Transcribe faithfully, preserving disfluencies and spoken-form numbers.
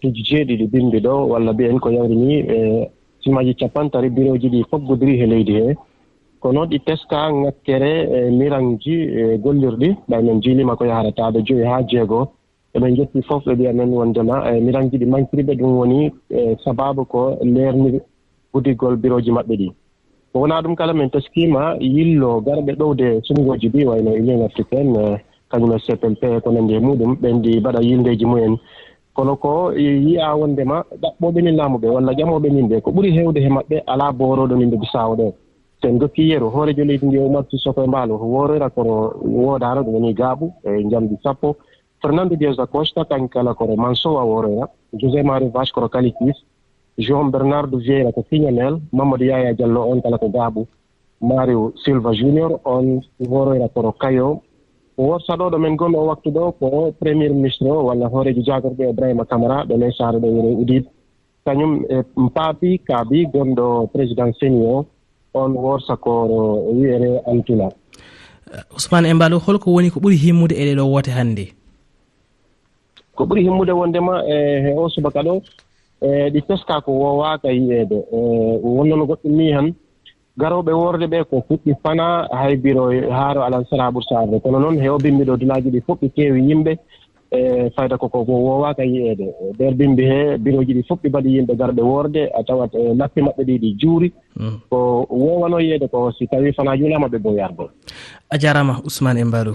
Piiji jeeɗiɗi bimbi ɗo, walla mbiyen ko yawri ni, e simaaji capanɗe tati birooji ɗi fof goddiri he leydi he. Kono ɗi teska ŋakkere e miranji e gollirɗi, ɓay men jiilima ko yaharata ɓe joyi haa jeego. Eɓe njetti fof ɓe mbiya men wondema e miranji ɗi mankiri ɓe, ɗum woni e sababu ko leerni guddigol birooji maɓɓe ɗi. Ko wonaa ɗum kala, men teskima yillo garɓe ɗowde suɓngooji ɗi, wayno Union Africaine, eh, kañum e C P L P, ko nanndi e muɗum, ɓen ɗi mbaɗa yilndeeji mumen. Kono ko yiya wondema ɗaɓɓooɓe nin laamu ɓe walla ƴamooɓe nin ɓe, ko ɓuri heewde he maɓɓe alaa boorooɗo nin ɓe Bisaawo ɗo. So en gokki yeru, hooreejo leydi ndi Umar Sissoco Embaló, ko wooroyra kono woodaano, ɗum woni gaaɓu e njamdi sappo. Fernando Dias da Costa, kañ kala kono Mansoa wooroyra. José Mario Vaz kono Cacique. João Bernardo Vieira ko Siñamel, Mamadou Yaya Diallo on kala ko Gaaɓu, Mario Silva Junior on woroyra kono Kayo. Worsa ɗo ɗo men gon o waktu ɗo ko Premier Ministre o walla hooreejo jaagorɓe Ibrahima Kamara ɗo ley saare ɗo wiyetee Udid. Kañum e Mpaapi Kaabi gonɗo président seni o, on worsa ko wiyetee Antula. Ousmane Embalo, holko woni ko ɓuri himmude e ɗeɗo woote hannde? Ko ɓuri himmude wondema e he o subaka ɗo, e ɗi teska ko wowaaka yiyeede. E wonno no goɗɗum ni han, garooɓe woorde ɓe ko fuɗɗi fana hay biro haaro alan sara ɓursa arde. Kono noon he o bimbi ɗo dulaaji ɗi fof ɗi keewi yimɓe, e fayda ko ko wowaaka yiyeede. Nder bimbi he birooji ɗi fof ɗi mbaɗi yimɓe garɓe woorde, a tawat e lappi maɓɓe ɗi ɗi juuri. Ko wowano yiyeede ko si tawi fana juulama ɓe boy arde. A jarama Ousmane Embalo.